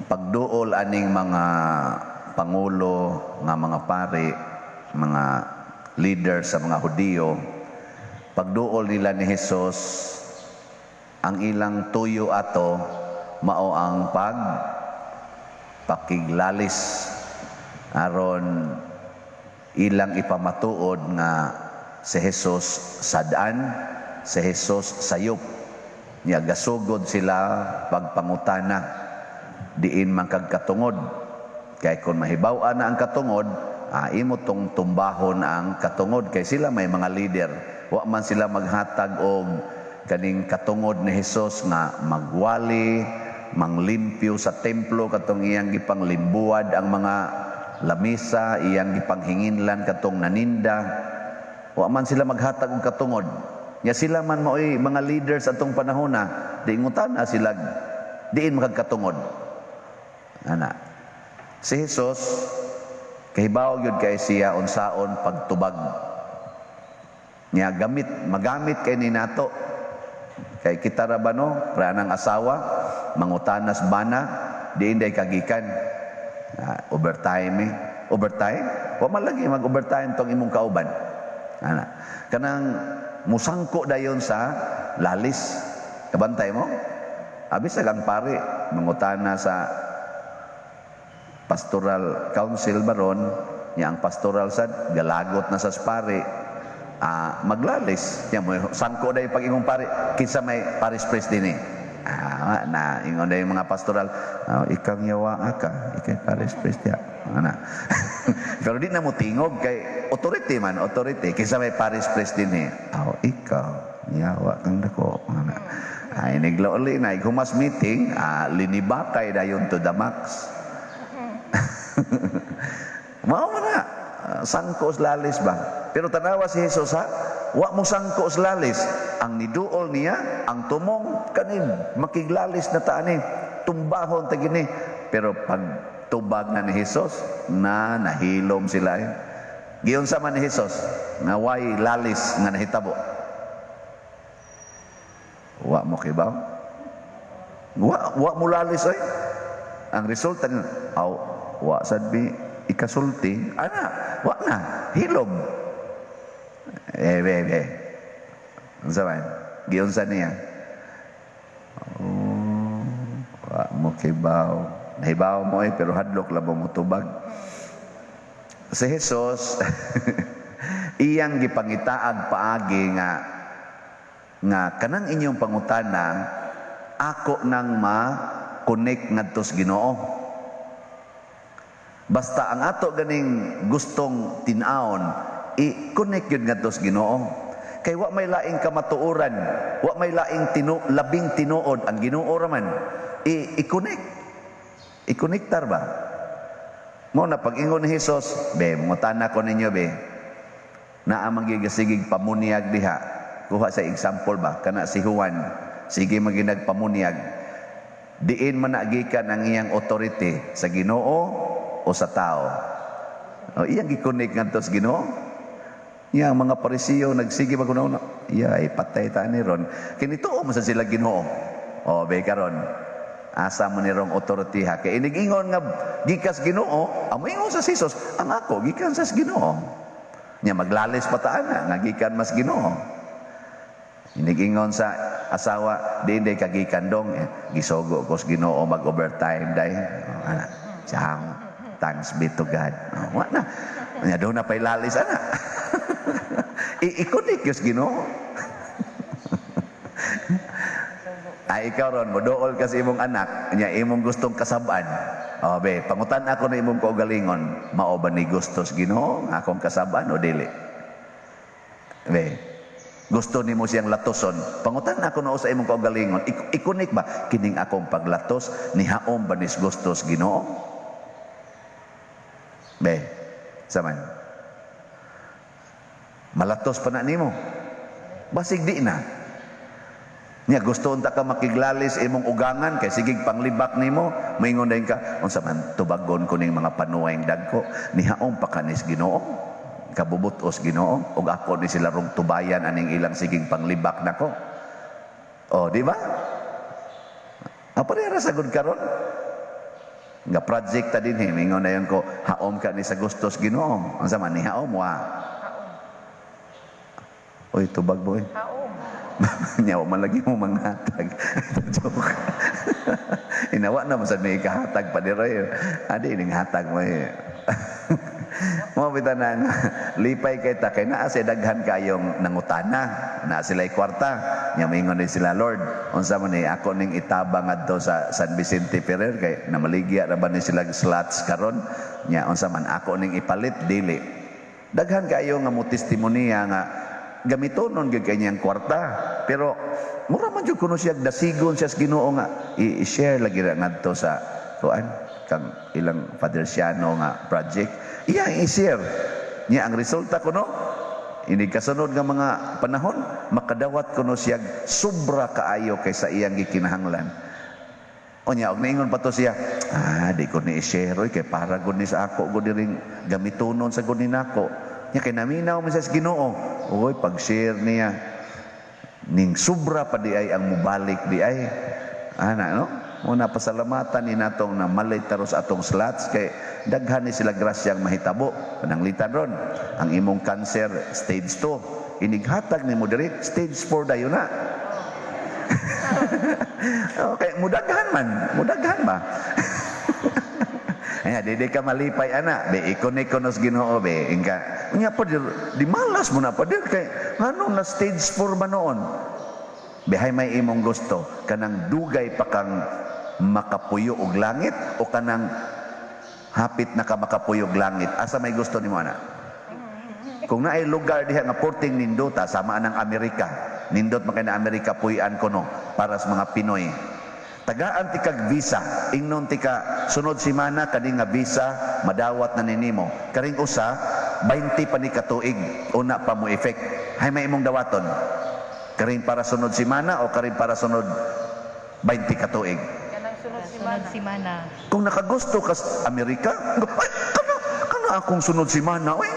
Pagduol aning mga pangulo nga mga pari, mga leader sa mga Hudiyo, pagduol nila ni Jesus, ang ilang tuyo ato mao ang pag pakiglalis aron ilang ipamatuod nga si Jesus sad-an, si Jesus sayop. Nya gasugod sila pagpangutana diin man kag katungod. Kay kung mahibaw-an na ang katungod, imo tong tumbahon ang katungod kay sila may mga leader. Wa man sila maghatag og kaning katungod ni Jesus nga magwali, manglimpyo sa templo katong iyang gipanglimbuad ang mga lamisa, iyang gipanghinginlan katong naninda. Wa man sila maghatag og katungod. Nya sila man maoy mga leaders atong panahona, di ngutana sila diin makagkatungod. Ana. Si Jesus kahibaw gyud kay siya unsaon pagtubag. Nya gamit magamit kay ni nato. Kay kita ra ba, no, pra nang asawa mangutanas bana, diin day kagikan. Overtime eh. Overtime? Wa man lagi mag-overtime tong imong kauban. Ana. Kanang musangko dayon sa lalis. Kabantay mo? Abi sa kang pare mangutana sa pastoral council baron, niya ang pastoral sad galagot na sa pare, maglalis niya mo sangko day pag ingong pare, "Kinsa may parish priest dinhi?" Na ingon day mga pastoral, "Oh, ikaw yawa ka, ikay parish priest ya." Ana, pero di na mo tingog kay authority man, authority. "Kinsa may parish priest dinhi?" "Oh, ikaw yawa kang dako." Ana, ay niglauli na humas meeting, linibakay dayon to the max. Mao man na. Sangko sa lalis ba? Pero tanawa si Jesus ha, wa mo sangko sa lalis. Ang niduol niya, ang tumong kanin, makiglalis na taani, tumbahon ta gini. Pero pag tubag na ni Jesus, na nahilom sila eh. Giunsa man ni Jesus nga way lalis nga nahitabo? Wa mo kibaw? Wa mo lalis oy. Ang resulta niya, aw, wa sad bi ikasulti, ana, wa na, hilom. Eh, be, be. Unsa man? Giunsa niya? Oh, wa mo kibaw. Nahibaw mo eh, pero hadlok lang mo mutubag. Si Jesus, iyang gipangitaag paagi nga kanang inyong pangutana, ako nang ma-connect ngadto sa Ginoo. Basta ang ato ganing gustong tin-awon, i-connect yun ngadto sa Ginoo. Kay wa may laing kamatuoran, wa may laing labing tinuod ang Ginoo ra man. I-connect. I-connectar ba? Mo na pag-ingon ni Jesus, "Be, mangutana ko ninyo be. Naa man gigasigig pamunyag diha." Kuha sa example ba, kana si Juan, sige maginag pamunyag. Diin man nagikan ang iyang authority, sa Ginoo o sa tao? O iyang gi-connect ngadto sa Ginoo. Iya ang mga Parisiyo nagsige ba kuno, iya ay patay ta ni ron. Kinituo man sa sila Ginoo. O be karon. Asa mo ni rong authority ha? Kay inigingon nga gikas Ginoo, amo ingon sa Jesus, ang ako gikan sa Ginoo. Nya maglalis pa ta ana nga gikan mas Ginoo. Inigingon sa asawa, "Di hindi kagikan dong, eh, gisugo ko sa Ginoo mag-overtime day." Oh, ana. Siyang, thanks be to God. Oh, wa na. Nya doon na pailalis ana. I-connect yung Ginoo. Ay ikaw ron, moduol ka sa imong anak, nya imong gustong kasab-an. O be, pangutan ako na imong kaugalingon, mao ba ni gusto sa Ginoo ang akong kasab-an o dili? Be, gusto nimo siyang latoson. Pangutan ako na sa imong kaugalingon, i-connect ba kining akong paglatos nihaom ba nis gusto sa Ginoo? Be, saman. Malatos pa na nimo. Basig di na. Nya gusto unta ka makiglalis imong ugangan kay sigig panglibak nimo, moingon dayon ka, "Unsa man tubagon ko ning mga panuwayng dagko, nihaom pa kanis Ginoo, kabubutos Ginoo, ug ako ni sila rong tubayan aning ilang sigig panglibak nako." Oh, di ba? Ah, pareha ra sagud karon. Nga project ta din eh. Mingon na yun ko, haom ka ni sa gustos Ginoo. Ang sama ni haom, wa. Haom. Uy, tubag boy. Haom. Nya wa man lagi mo manghatag. Joke. Inawa na mo sa may kahatag pa diri. Adi ning hatag mo eh. Mo bitaw na nga, lipay kay ta kay naa sa daghan kayong nangutana, naa sila kwarta. Nya moingon din sila, "Lord, unsa man ni ako ning itabang ngadto sa San Vicente Ferrer kay namaligya ra ba ni sila slots karon? Nya unsa man ako ning ipalit?" Dili. Daghan kayo nga mo testimonya nga gamitonon gyud kay niyang kwarta. Pero mura man jud kuno siya dasigon siya sa Ginoo nga i-share lagi ra ngadto sa kuan kang ilang Father Siano nga project. Iya i-share. Nya ang resulta kuno ini kasunod nga mga panahon makadawat kuno siya sobra kaayo kaysa iyang gikinahanglan. Unya og niingon pa to siya, "Ah, di ko ni i-share oy kay para gud ni sa ako gud diring gamitonon sa gud ni nako." Nya kay naminaw man siya sa Ginoo. Oy, pag-share niya ning sobra pa di ay ang mubalik di ay. Ana no? Muna pasalamatan ni natong na malit taros atong slots kay daghan ni sila grasyang mahitabo. Pananglitan ron ang imong cancer stage 2. Inighatag nimo diri stage 4 dayon na. Okay, mudaghan man, mudaghan ba? Ay, di ka malipay ana, be ikonik ko nos Ginoo be. Ingka. Unya pa dir, di malas mo na pa dir kay ngano na stage 4 ba noon? Bihay may imong gusto kanang dugay pa kang makapuyo og langit o kanang hapit na ka makapuyo og langit? Asa may gusto nimo ana? Kung naay lugar diha nga porting nindota sama ng Amerika. Nindot man kay na Amerika puy-an kuno para sa mga Pinoy. Tagaan ti kag visa, ingnon ti ka sunod semana kani nga visa madawat na ninimo. Karing usa 20 pa ni katuig una pa mo effect. Hay may imong dawaton. Karing para sunod semana o karing para sunod 20 katuig? Kanang sunod Sunod simana. Simana. Kung nakagusto ka sa Amerika, ay, kana akong sunod semana, oy.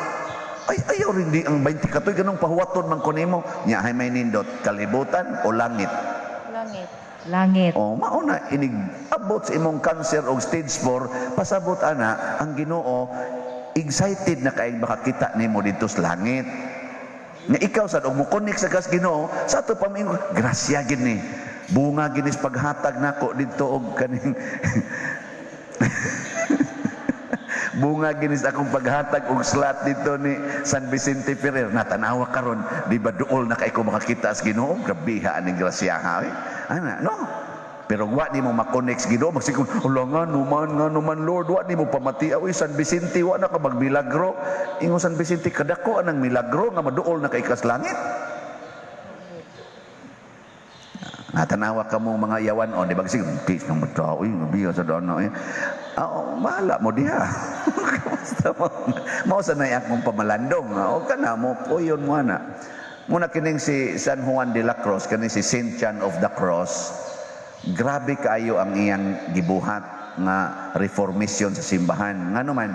Ay, ayaw rin di ang 20 katuig, ganong pahuwaton man ko nimo. Nya, hay may nindot, kalibutan o langit? Langit. Langit. O, mauna, inig abot sa imong cancer og stage 4, pasabot ana, ang Ginoo, excited na kay makakita nimo dito sa langit. Nga ikaw sad og mo-connect sa kas Ginoo, sa ato pa moingon, "Grasya gid ni. Bunga gid ni sa paghatag nako didto og kaning bunga ginis akong paghatag og slot dito ni San Vicente Ferrer. Natanawa karon, di ba duol na kay ko makakita sa Ginoo? Grabeha aning grasyaha eh." Ana, no? Pero wa ni mo ma-connect sa Ginoo, magsikon, "Hala, nga numan Lord, wa ni mo pamati oy San Vicente, wa na ka magmilagro." Ingon San Vicente, kadako anang milagro nga maduol na kay kas langit. Natanawa ka mo mga yawan on, di ba kasi peace ng tao, uy, biya sa dana eh. Ah, oh, bahala mo diha. Basta mo, mao sa nay akong pamalandong. O ka na mo, kuyon mo na. Muna kining si San Juan de la Cruz, kining si Saint John of the Cross, grabe kaayo ang iyang gibuhat nga reformation sa simbahan. Ngano man,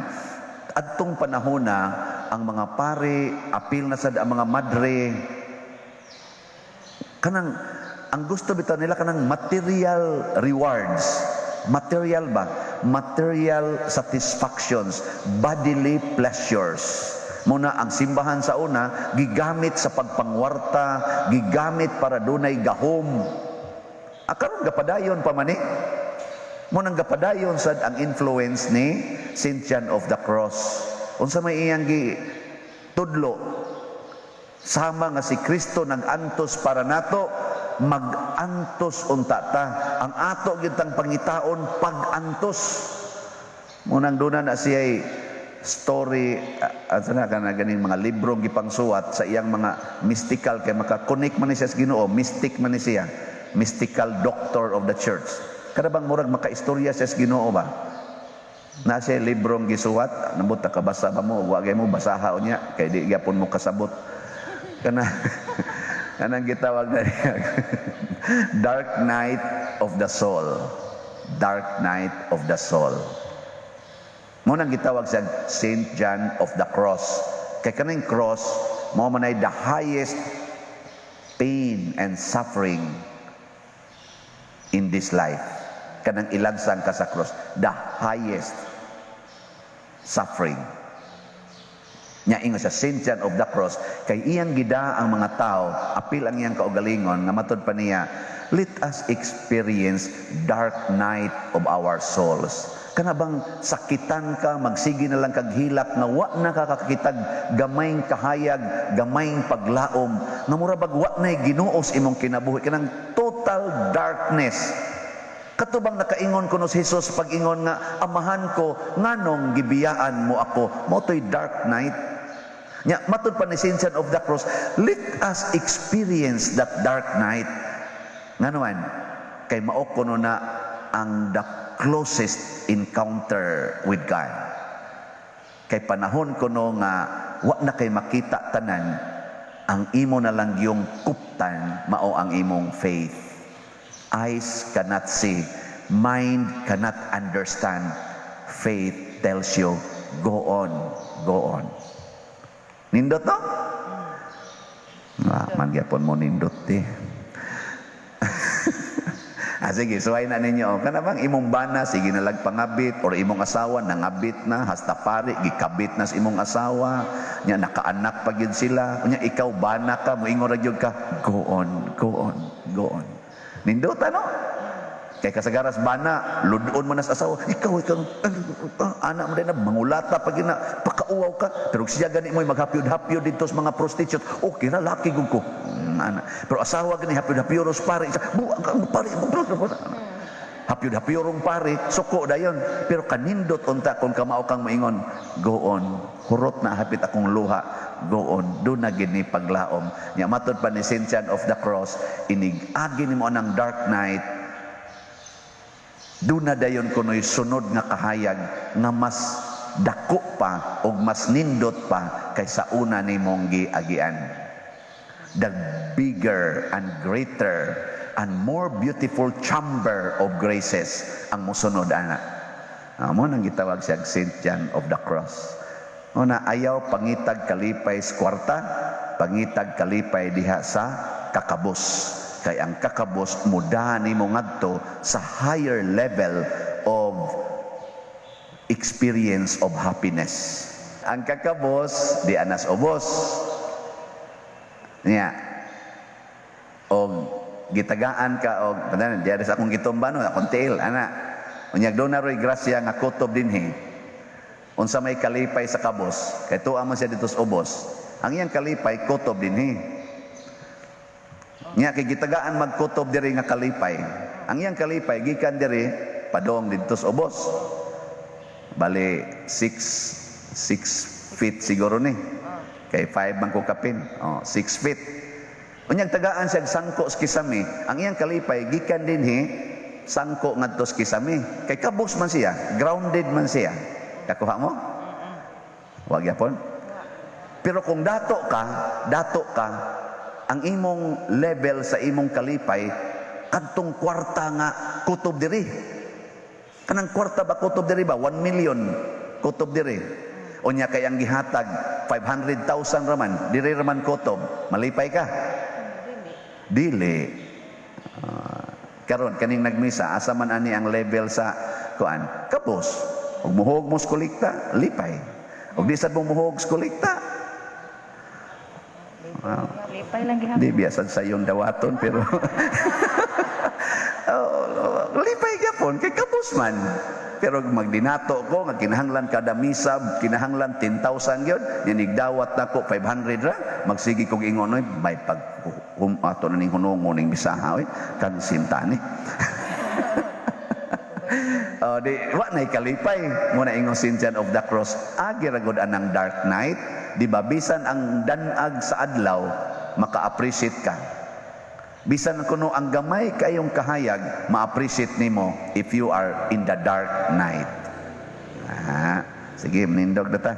adtong panahon na ang mga pare, apil na sad ang mga madre, kanang ang gusto bitaw nila kanang material rewards, material ba, material satisfactions, bodily pleasures. Muna ang simbahan sa una gigamit sa pagpangwarta, gigamit para dunay gahom. Ah, karon gapadayon pa man eh. Mo nang gapadayon sad ang influence ni Saint John of the Cross. Unsa may iyang gi tudlo? Sama nga si Kristo nag-antos para nato, mag-antos unta ta. Ang ato gitang pangitaon pag-antos. Munang duna na siya story, asa na kana ganing mga librong gipangsuwat sa iyang mga mystical kay maka-connect man ni siya sa Ginoo, mystic man ni siya, mystical doctor of the church. Kada bang murag makaistorya siya sa Ginoo ba? Na siya librong gisuwat, nambot kabasa ba mo, wa mo basaha unya kay di gyapon mo kasabot. Kana kanang gitawag na niya Dark Night of the Soul. Dark Night of the Soul. Mo nang gitawag siya Saint John of the Cross. Kay kaning cross mao man ay the highest pain and suffering in this life. Kanang ilansang ka sa cross, the highest suffering. Nya ingon sa Saint John of the Cross, kay iyang gida ang mga tao, apil ang iyang kaugalingon, nga matud pa niya, "Let us experience dark night of our souls." Kana bang sakitan ka, magsige na lang kag hilak nga wa na ka kakakitag gamayng kahayag, gamayng paglaom, nga mura bag wa na'y Ginoo sa imong kinabuhi, kanang total darkness. Kato bang nakaingon kuno si Jesus pag-ingon nga, "Amahan ko, nganong gibiyaan mo ako?" Mao to'y dark night. Nya matud pa ni Saint John of the Cross, let us experience that dark night. Ngano man? Kay mao kuno na ang the closest encounter with God. Kay panahon kuno nga wa na kay makita tanan, ang imo na lang yung kuptan mao ang imong faith. Eyes cannot see, mind cannot understand. Faith tells you, "Go on, go on." Nindot, no? Ah, man gyapon mo nindot eh. Ah, sige, suway na ninyo. Kana bang imong bana, sige na lag pangabit, or imong asawa, nangabit na, hasta pari, gikabit na sa imong asawa, nya nakaanak pa gyud sila, nya ikaw bana ka, moingon ra gyud ka, "Go on, go on, go on." Nindot, ano? Kay kasagaras bana, ludon mo na sa asawa, ikaw, ikaw, anak mo din na, mangulata pa gina, pakauwaw ka. Pero siya gani mo, maghapyod-hapyod dito sa mga prostitute, okay ra, laki gud ko. Ana. Pero asawa gani, hapyod-hapyod pare, buang ka, pare, hapyod-hapyorong pare, suko dayon. Pero kanindot unta kung kamao kang moingon, "Go on, hurot na hapit akong luha, go on, duna gini paglaom." Nya matod pa ni Saint John of the Cross, inig agi nimo ang dark night, duna dayon kuno'y sunod nga kahayag nga mas dako pa o mas nindot pa kaysa una nimong giagian. The bigger and greater and more beautiful chamber of graces ang musunod ana. Mao nang gitawag siya Saint John of the Cross. Una, ayaw pangitag kalipay sa kwarta, pangitag kalipay diha sa kakabos. Kay ang kakabos muda nimo ngadto sa higher level of experience of happiness. Ang kakabos di anas ubos. Niya. Og gitagaan ka og padan diya sa akong gitumba no, akong tiil ana. Unyag duna roy grasya nga kutob dinhi. Unsa may kalipay sa kabos? Kay tuwa man siya dito sa ubos. Ang iyang kalipay kutob dinhi. Nya kay gitagaan magkutob diri nga kalipay. Ang iyang kalipay gikan diri padong didto sa ubos. Bali 6 6 feet siguro ni. Kay 5 man ko kapin. Oh, 6 feet. Unyag tagaan siya sangko sa kisame. Ang iyang kalipay gikan dinhi sangko ngadto sa kisame. Kay kabos man siya, grounded man siya. Kakuha mo? Wag yapon. Pero kung dato ka, ang imong level sa imong kalipay kadtong kwarta nga kutob diri. Kanang kwarta ba kutob diri ba? 1 million kutob diri. Unya kay ang gihatag 500,000 raman, diri raman kutob, malipay ka? Dili. Dili. Ah, karon kaning nagmisa, asa man ani ang level sa kuan? Kabos. Ug muhog mo sa kolekta, lipay. Ug di sad mo muhog sa kolekta, Lipay lang gihapon. di biyasan sa iyong dawaton, pero oh, lipay gyapon kay kabos man. Pero magdinato ko nga kinahanglan kada misa, kinahanglan 10,000 gyud, ninigdawat nako 500 ra, magsige kog ingon, "Oy, may pag ato na ning hunongon ning misaha oy, kansinta ni." Oh, di wa nay kalipay. Mao na ingon Saint John of the Cross, agi ra gud anang dark night, di ba? Bisan ang danag sa adlaw, maka-appreciate ka. Bisan kuno ang gamay kayong kahayag, ma-appreciate nimo if you are in the dark night. Ah, sige, manindog na ta.